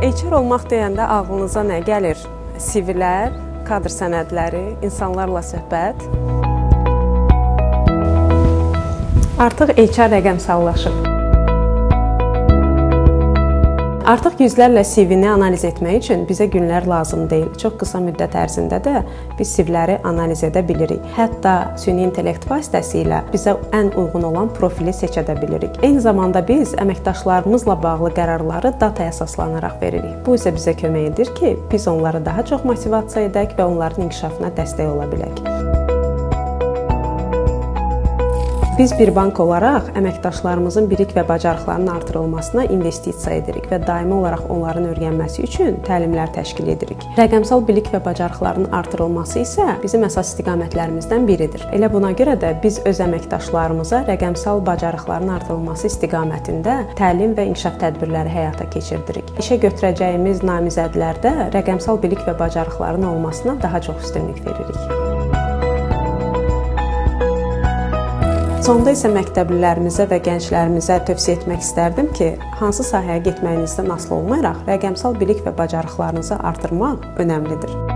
HR olmaq deyəndə ağlınıza nə gəlir? CV-lər, kadr sənədləri, insanlarla söhbət. Artıq HR rəqəmsallaşıb. Artıq yüzlərlə CV-ni analiz etmək üçün bizə günlər lazım deyil. Çox qısa müddət ərzində də biz CV-ləri analiz edə bilirik. Hətta süni intellekt vasitəsilə bizə ən uyğun olan profili seçə də bilirik. Eyni zamanda biz əməkdaşlarımızla bağlı qərarları dataya əsaslanaraq veririk. Bu isə bizə kömək edir ki, biz onları daha çox motivasiya edək və onların inkişafına dəstək ola bilək. Biz bir bank olaraq əməkdaşlarımızın bilik və bacarıqlarının artırılmasına investisiya edirik və daimi olaraq onların öyrənməsi üçün təlimlər təşkil edirik. Rəqəmsal bilik və bacarıqların artırılması isə bizim əsas istiqamətlərimizdən biridir. Elə buna görə də biz öz əməkdaşlarımıza rəqəmsal bacarıqların artırılması istiqamətində təlim və inkişaf tədbirləri həyata keçirdirik. İşə götürəcəyimiz namizədlərdə rəqəmsal bilik və bacarıqların olmasına daha çox üstünlük veririk. Sonda isə məktəblilərimizə və gənclərimizə tövsiyə etmək istərdim ki, hansı sahəyə getməyinizdən asılı olmayaraq rəqəmsal bilik və bacarıqlarınızı artırmaq önəmlidir.